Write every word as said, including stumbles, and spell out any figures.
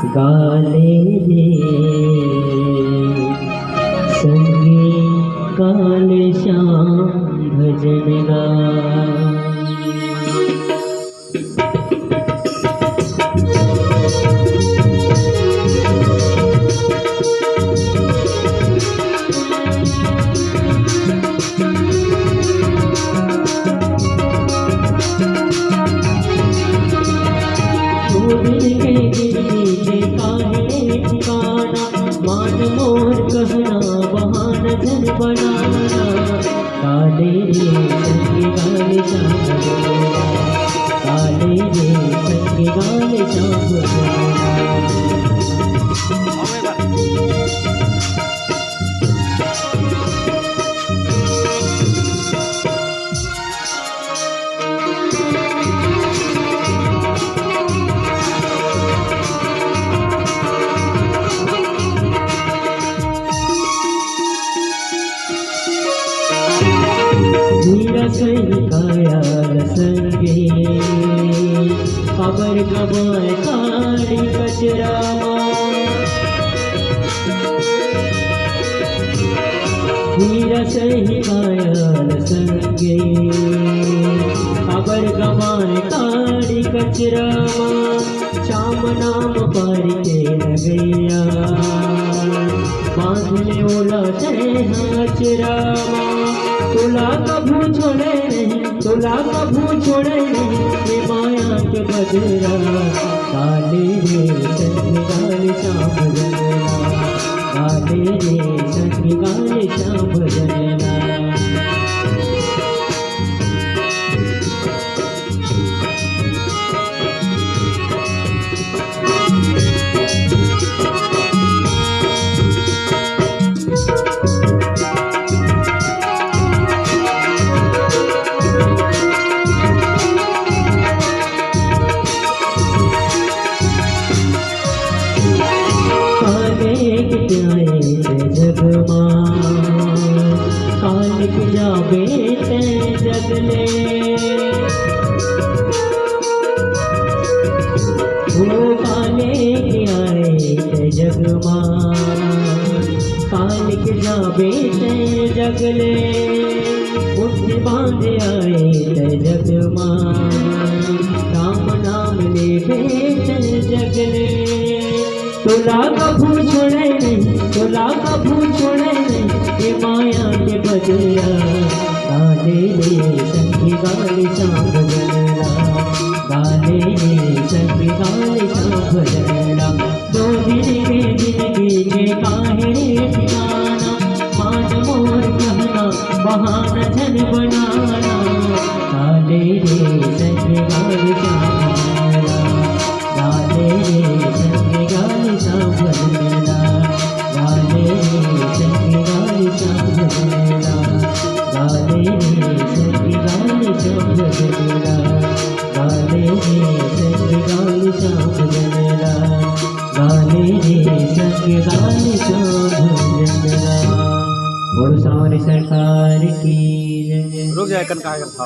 गाले रे संगी काले श्याम भजन गा। मान मोर कहना बहाना झन बनाना। काले रे संग गाले श्याम भजन गा। काले रे संग गाले श्याम भजन गा। हीरा सही कायल संगे, काबर गमाए काली कचरा मा। हीरा सही कायल संगे, काबर गमाए काली कचरा मा। श्याम नाम पर के लगैया, बांध ले ओला तैं हाथ रामा। तोला कभू छोड़े नहीं, तोला कभू छोड़े नहीं, ये माया के बदरा। काले रे संग गाले श्याम भजन गा। काले रे संग गाले श्याम भजन गा। काले के आए जग मा, काले के जाबे तैं जग ले। ओ काले के आए तैं जग मा, काले के जाबे तैं जग ले। मुट्ठी बांधे आए तैं जग मा, राम नाम लेबे तैं जग ले। तोला कभू छोड़े नहीं, तोला कभू छोड़े नहीं, ये माया के बदरा। काले रे संग गाले श्याम भजन गा। काले रे संग गाले श्याम भजन गा। दो दिन के जिंदगी के काहे रे ठिकाना, मान मोर कहना बहाना झन बनाना। काले रे संग गाले श्याम भजन गा। काले रे संग गाले श्याम भजन गा। काले रे संग गाले श्याम भजन गा। काले रे संग गाले श्याम भजन गा। काले रे संग गाले श्याम भजन गा। काले रे संग गाले श्याम भजन गा। बोलो सावरी सरकार की जय। रुक जाए, कन कहा था।